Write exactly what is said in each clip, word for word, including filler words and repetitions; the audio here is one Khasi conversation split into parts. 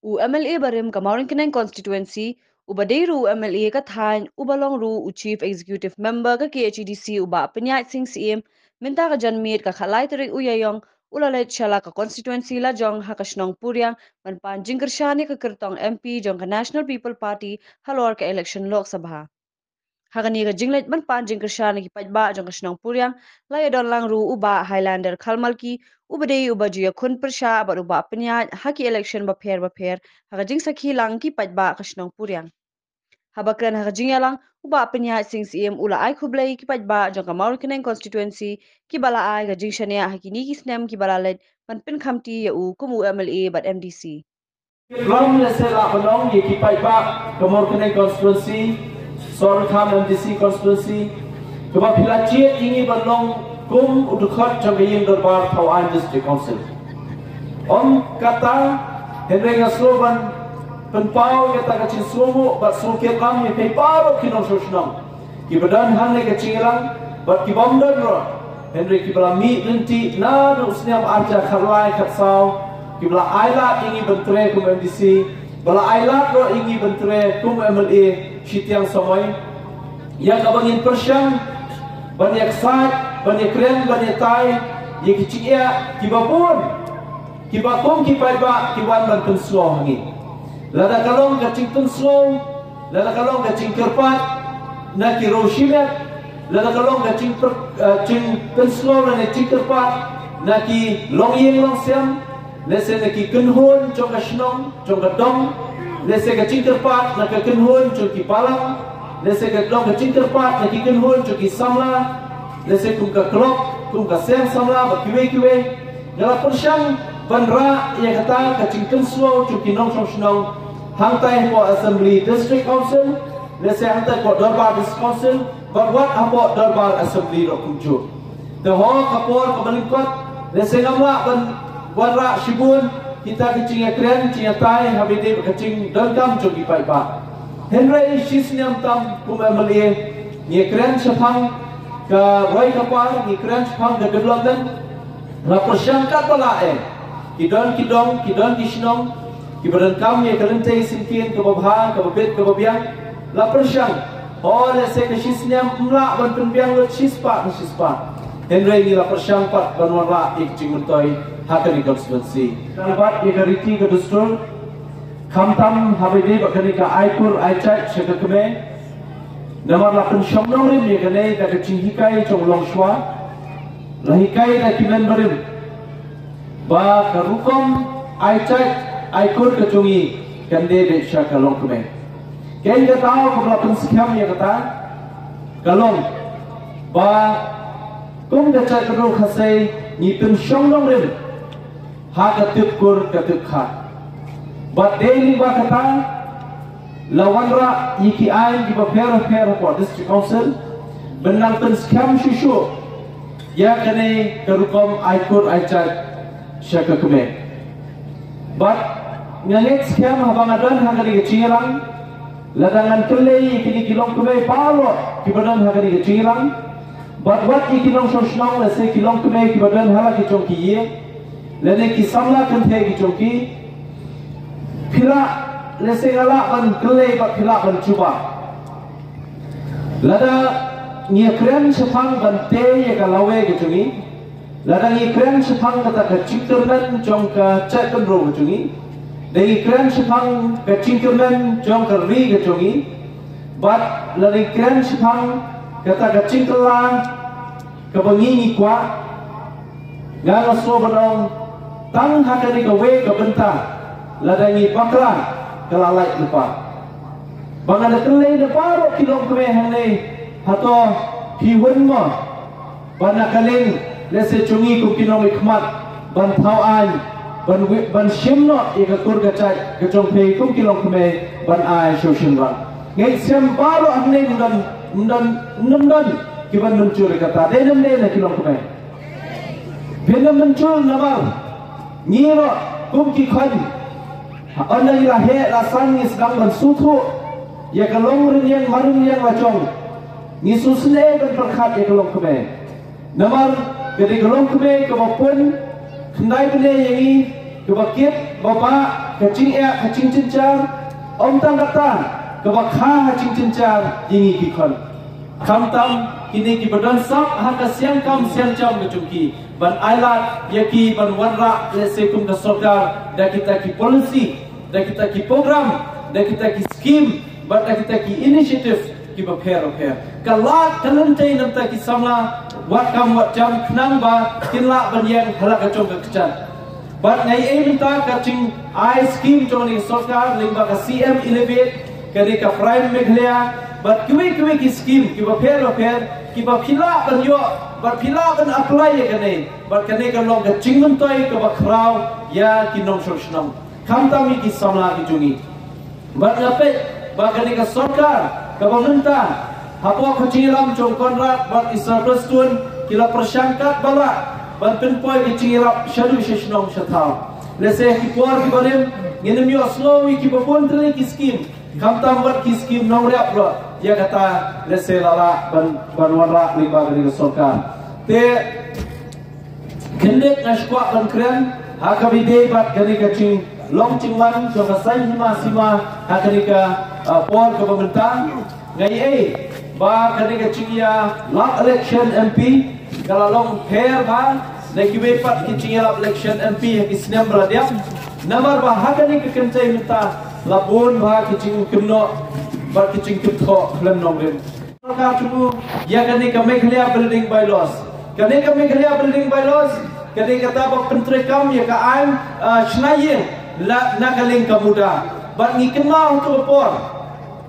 U M L A barim ka Mawryngkneng constituency, uba dei ruh u M L A ka thaiñ, uba long ruh u Chief Executive Member ka K H A D C, u Bah Pynïaid Sing Syiem, mynta ka janmiet ka khatlai tarik u Ïaïong, u la leit sha la ka constituency lajong ha ka shnong Puriang, ban pan jingkyrshan ïa ka kyrtong M P jong ka National People Party halor ka election Lok Sabha. Ha kane ka jingleit ban pan jingkyrshan ïa ki paidbah jong ka shnong Puriang, la ïadon lang ruh u Bah Highlander Khalmalki, uba dei uba ju ïakhun pyrshah bad u Bah Pynïaid ha ki election bapher bapher, ha ka jingsakhi lang ki paidbah ka shnong Puriang. Haba kren ha ka jingïalang, u Bah Pynïaid Sing Syiem u la ai khublei ïa ki paidbah jong ka Mawryngkneng constituency, kiba la ai ka jingshaniah ha kine ki snem kiba la leit, ban pynkhamti ïa u kum u M L A bad M D C. Ram lehse lah ban ong ïa ki paidbah ka Mawryngkneng constituency, Sohryngkham M D C constituency, kaba phi la jied ïa ngi ban long kum u dkhot jong ka ïing dorbar Thawaiñ District Council. Ym kata, hynrei nga sngew ban pynpaw ïa kata ka jingsngewnguh bad sngewkyrpad ïa phi baroh ki nongshong shnong, kiba don hangne ka jingïalang bad kibym don ruh, hynrei kiba la mih lynti naduh u snem ar hajar khatlai khatsaw, kiba la ai lad ïa ngi ban trei kum M D C, ba la ai lad ruh ïa ngi ban trei kum M L A shiteng samoi. Ïa kaba ngin pyrshang ban ïaksaid, ban ïakren, ban ïatai ïa ki jingeh kiba bun, kiba kum ki paidbah ki wan ban pynsngew ha ngi. Lada ka long ka jingpynsngew, lada ka long ka jingkyrpad na ki riew shimet, lada ka long ka jingpyr-, eh, jingpynsngew lane jingkyrpad na ki longïing longsem, lehse na ki kynhun jong ka shnong, jong ka dong, lehse ka jingkyrpad na ka kynhun jong ki balang, lehse ka long ka jingkyrpad na ki kynhun jong ki samla, lehse kum ka club, kum ka seng samla bad kiwei kiwei. Nga la pyrshang ban rah ïa kata ka jingpynsngew jong ki nongshong shnong, hangtai hapoh Assembly District Council, lehse hangtai hapoh Dorbar District Council, bad wat hapoh Dorbar Assembly ruh kumjuh. Te ha ka por kaba lyngkot, lehse ngam lah ban wanrah shibun kita ki jingïakren jingïatai ha ba ïadei bad ka jingdonkam jong ki paidbah. Hynrei shisnem tam kum M L A, ngi kren shaphang ka roi ka par, ngi kren shaphang ka development. La pyrshang katba lah eh, ki don ki dong, ki don ki shnong, kiba donkam ïa ka lynti syngkien kaba bha, kaba bit, kaba biang. La pyrshang, oh, lehse ka shisnem ym lah ban pynbiang lut shispah na shispah, hynrei ngi la pyrshang pat ban wanrah ïa ka jingmyntoi ha kane ka constituency. Tang bad ïa ka riti ka dustur, khamtam ha ba ïadei bad kane ka ai kur ai jait sha ka kmie. Namar la pynshong nongrim ïa kane da ka jinghikai jong u longshuwa, la hikai da ki mei barim ba ka rukom ai jait ai kur ka jong ngi kan dei beit sha ka longkmie. Kein ka daw kaba la pynskhem ïa kata ka long ba kum ka jaitbynriew Khasi ngi pynshong nongrim ha ka tip kur ka tip kha. Bad dei lyngba kata la wanrah ïa ki aiñ kiba pher pher hapoh District Council ban nang pynskhem shuh shuh ïa kane ka rukom ai kur ai jait sha ka kmie. Bad nga ngeit skhem haba nga don ha kane ka jingïalang, lada ngan kylli ïa kine ki longkmie baroh kiba don ha kane ka jingïalang, bad wat ïa ki nongshong shnong lehse ki longkmie kiba don ha la ki jong ki ïing lane ki samla kynthei ki jong ki, phi lah, lehse nga lah ban kylli bad phi lah ban jubab. Lada ngi kren shaphang ban tei ïa ka lawei ka jong ngi, lada ngi kren shaphang kata ka jingkyrmen jong ka jaitbynriew ka jong ngi, lada ngi kren shaphang ka jingkyrmen jong ka ri ka jong ngi, bad lada ngi kren shaphang kata ka jingkylla kaba ngi ngi kwah, nga nga sngew ban ong, tang ha kane kawei ka bynta lada ngi bakla ka la lait lypa. Ba nga da kylli na baroh ki longkmie hangne, hato phi hun mo ba na ka liang lehse jong ngi kum ki nongmihkhmat ban thaw aiñ, ban wi-, ban shim noh ïa ka kur ka jait ka jong phi kum ki longkmie ban ai sha u shynrang? Ngeit skhem baroh hangne ym don, ym don, ym don kiban mynjur ïa kata. Dei ne ym dei na ki longkmie? Phin ym mynjur namar ngi ruh kum ki khun, ha, ynda ngi la heh la san ngi sdang ban sngewthuh ïa ka long rynïeng mar rynïeng la jong. Ngi sngewsynei ban pyrkhat ïa ka longkmie. Namar ka dei ka longkmie kaba pun khyndai bnai ïa ngi, kaba kit Kaba ka jingeh ka jingjynjar, ym tang kata, kaba kha ha jingjynjar ïa ngi ki khun. Khamtam kine kiba don sap ha ka siang kam siang jam ka jong ki, ban ailad ïa ki ban wanrah lehse kum ka sorkar da kita ki policy, da kita ki program, da kita ki scheme, bad da kita ki initiative kiba pher bapher. Ka lad ka lynti na kita ki samla wat kam wat jam khnang ba kin lah ban ïeng ha la ka jong ka kjat. Bad nga ïa mynta ka jingai scheme jong ka sorkar lyngba ka C M Elevate, kane ka PRIME Meghalaya, bad kiwei kiwei ki scheme kiba pher bapher kiba phi lah ban ïoh bad phi lah ban apply ïa kane. Bad kane ka long ka jingmyntoi kaba khraw ïa ki nongshong shnong, khamtam ïa ki samla ki jong ngi. Bad nga peit ba kane ka sorkar kaba mynta, hapoh ka jingïalam jong Conrad bad i Sir Prestone, ki la pyrshang katba lah ban pynpoi ka jingïarap shaduh sha shnong sha thaw. Lehse ki por kiba rim ngin ym ïohsngew ïa kiba bun tylli ki scheme, khamtam wat ki scheme nongriap ruh ïa kata lehse la lah ban, ban wanrah lyngba kane ka sorkar. Te khyndiat nga sngewkwah ban kren ha kaba ïadei bad kane ka jinglong jingman jong ka saiñ hima sima ha kane ka, ah, por kaba mynta. Nga ïa ba kane ka jingïalap election M P ka la long pher bha na kiwei pat ki jingïalap election M P ha ki snem ba la dep. Namar ba ha kane ka kynthei mynta la bun bha ki jingkynnoh bad ki jingkynthoh khlem nongrim. Sorkar jong u ïa kane ka Meghalaya Building Bylaws. Kane ka Meghalaya Building Bylaws, kane kata ba pyntreikam ïa ka aiñ, ah, shna ïing la na ka liang ka MUDA. Bad ngi kynmaw ha tu ka por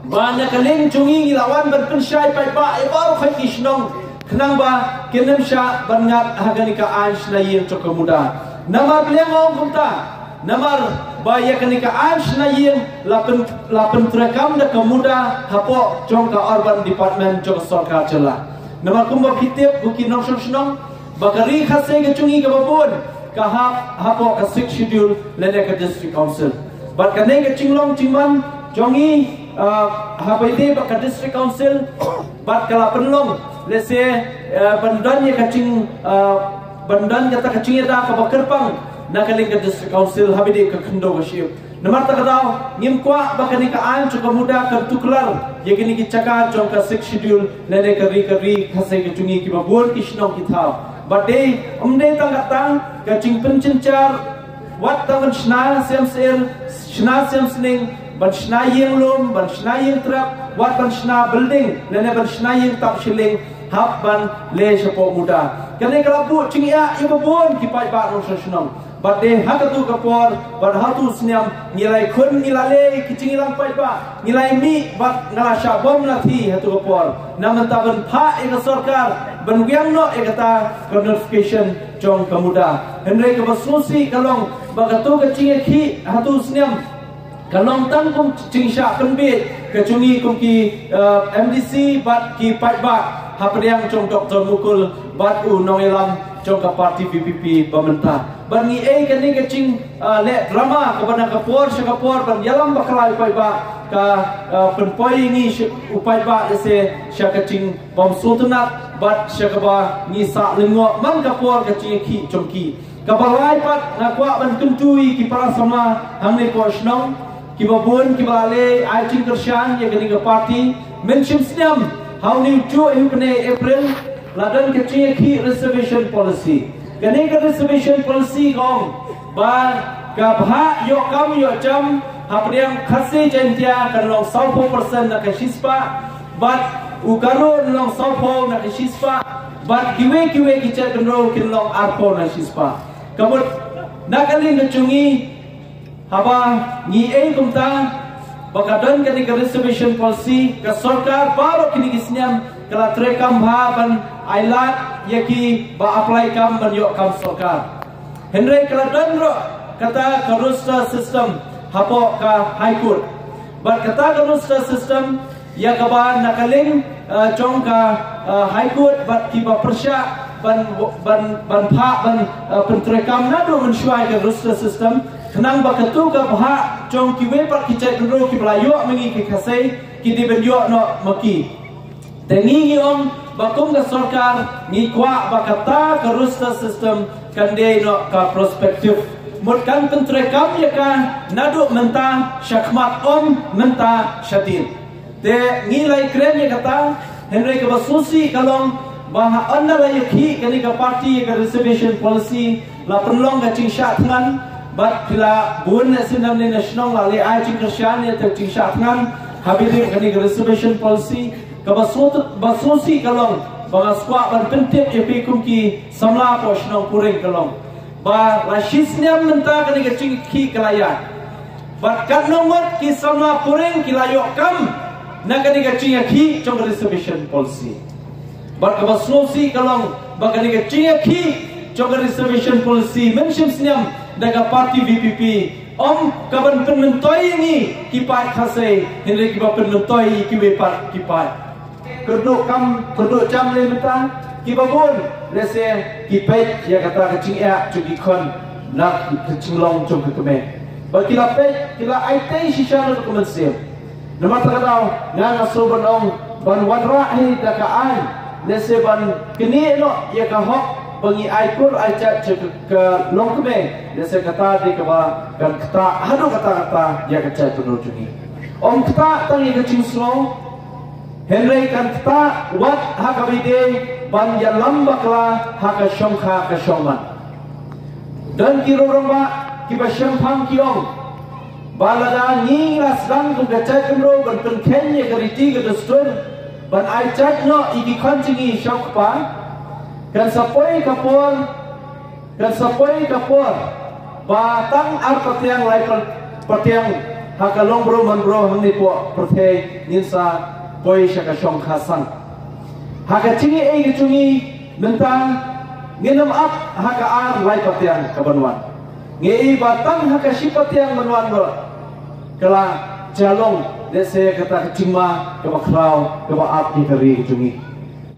ba na ka liang jong ngi ngi la wan ban pynshai paidbah ïa baroh ki shnong khnang ba kin ym shah ban ngat ha kane ka aiñ shna ïing jong ka MUDA. Namar balei nga ong kumta? Namar ba ïa kane ka aiñ shna ïing la pyn, la pyntreikam da ka MUDA hapoh jong ka Urban Department jong ka sorkar jylla. Namar kumba phi tip ko ki nongshong shnong ba ka ri Khasi ka jong ngi kaba bun ka hap hapoh ka Sixth Schedule lane ka District Council. Bad kane ka jinglong jingman jong ngi, ah, haba ïadei bad ka District Council bad ka la pynlong lehse, eh, ban don ïa ka jing, eh, ban don kata ka jingïada kaba kyrpang na ka liang ka District Council haba ïadei ka khyndew ka shyiap. Namar kata ka daw ngim kwah ba kane ka aiñ jong ka MUDA kan tuklar ïa kine ki jaka jong ka Sixth Schedule lane ka ri, ka ri Khasi ka jong ngi kiba bun ki shnong ki thaw. Bad dei, ym dei tang kata ka jingpynjynjar wat tang ban shna snem sir, shna snem sning, ban shna ïing lum, ban shna ïing trep, wat ban shna building lane ban shna ïing tap shilliang hap ban leh shapoh MUDA. Kane ka la buh jingeh ïa ba bun ki paidbah nongshong shnong. Bad dei ha katu ka por bad ha tu snem ngi la ïakhun, ngi la leh ki jingïalang paidbah, ngi la ïamih bad nga la shah bom la thie ha tu ka por. Na mynta ban phah ïa ka sorkar ban wiang noh ïa kata ka notification jong ka MUDA. Hynrei kaba sngewsih ka long ba katu ka jingïakhih ha tu snem ka long tang kum jingshah pynbiej ka jong ngi kum ki, eh, M D C bad ki paidbah hapdeng jong Doktor Mukul bad u nongïalam jong ka party V P P ba mynta. Bad ngi ei kane ka jing, eh, leh drama kaba na ka por sha ka por ban ïalam bakla u paidbah ka, eh, pynpoi ngi sha u paidbah lehse sha ka jing bym sngewtynnat bad sha kaba ngi sah lyngngoh man ka por ka jingïakhih jong ki. Kaba lai pat nga kwah ban kyntu ïa ki para samla hangne poh shnong kiba bun kiba la leh ai jingkyrshan ïa kane ka party. Mynshim snem ha une u juh hi u bnai April la don ka jingïakhih reservation policy. Kane ka reservation policy ka ong ba ka bhah ïoh kam ïoh jam hapdeng Khasi Jaiñtia kan long sawphew percent na ka shispah, bad u Garo kan long sawphew na ka shispah, bad kiwei kiwei ki jaitbynriew kin long arphew na shispah. Ka mut na ka liang ka jong ngi haba ngi ei kumta ba ka don kane ka reservation policy, ka sorkar baroh kine ki snem ka la treikam bha ban ailad ïa ki ba apply kam ban ïoh kam sorkar. Hynrei ka la don ruh kata ka roster system hapoh ka High Court. Bad kata ka roster system ïa kaba na ka liang, eh, jong ka, eh, High Court bad kiba pyrshah ban, ban, ban phah ban, eh, pyntreikam naduh mynshuwa ïa ka roster system khnang ba katu ka bhah jong kiwei pat ki jaitbynriew kiba la ïoh ma ngi ki Khasi ki dei ban ïoh noh ma ki. Te ngi ngi ong ba kum ka sorkar ngi kwah ba kata ka roster system kan dei noh ka prospective. Mut kan pyntreikam ïa ka naduh mynta shakhmat, ym mynta shadien. Te ngi la ïakren ïa kata, hynrei kaba sngewsih ka long ba ha ynda la ïakhih kane ka party ïa ka reservation policy, la pynlong ka jingshah thngan, bad ki la bun ne snem ne na shnong la leh ai jingkyrshan ïa ka jingshah thngan ha bynta kane ka reservation policy. Kaba sngewsih ka long ba nga sngewbha ban pyntip ïa phi kum ki samla hapoh shnong Puring ka long ba la shisnem mynta kane ka jingïakhih ka la ïaid. Bad katno ngut ki samla Puring ki la ïoh kam na kane ka jingïakhih jong ka reservation policy. Bad kaba sngewsih ka long ba kane ka jingïakhih jong ka reservation policy mynshisnem da ka party VPP, ym ka ban pynmyntoi ïa ngi ki paid Khasi, hynrei kiba pynmyntoi ïa kiwei pat ki paid. Kyrduh kam, kyrduh jam lei mynta, kiba bun lehse ki peit ïa kata ka jingeh jong ki khun na ka jinglong jong ka kmie. Ba ki la peit, ki la aiti shisha na ka mynsiem. Namar kata ka daw nga nga sngewbha ban ong ban wanrah hi da ka aiñ, lehse ban knieh noh ïa ka hok ba ngi ai kur ai jait sha ka, ka longkmie, lehse kata dei kaba kan ktah haduh katta katta ïa ka jaitbynriew jong ngi. Ym ktah tang ïa ka jingsngew, hynrei kan ktah wat ha kaba ïadei ban ïalam bakla ha ka shongkha ka shongman. Don ki rangbah kiba shemphang ki ong ba lada ngi la sdang kum ka jaitbynriew ban pynkheiñ ïa ka riti ka dustur ban ai jait noh ïa ki khun jong ngi sha u kpa, kan sa poi ka por, kan sa poi ka por ba tang ar patiang lai pa-, patiang ha ka longbriew manbriew hangne hapoh pyrthei ngin sa poi sha ka shongkha sang. Ha ka jingïaei ka jong ngi mynta ngin ym ap ha ka ar lai patiang ka ban wan. Ngi i ba tang ha ka shi patiang ban wan ruh ka la jia long lehse kata ka jingma kaba khraw kaba ap ïa ka ri ka jong ngi.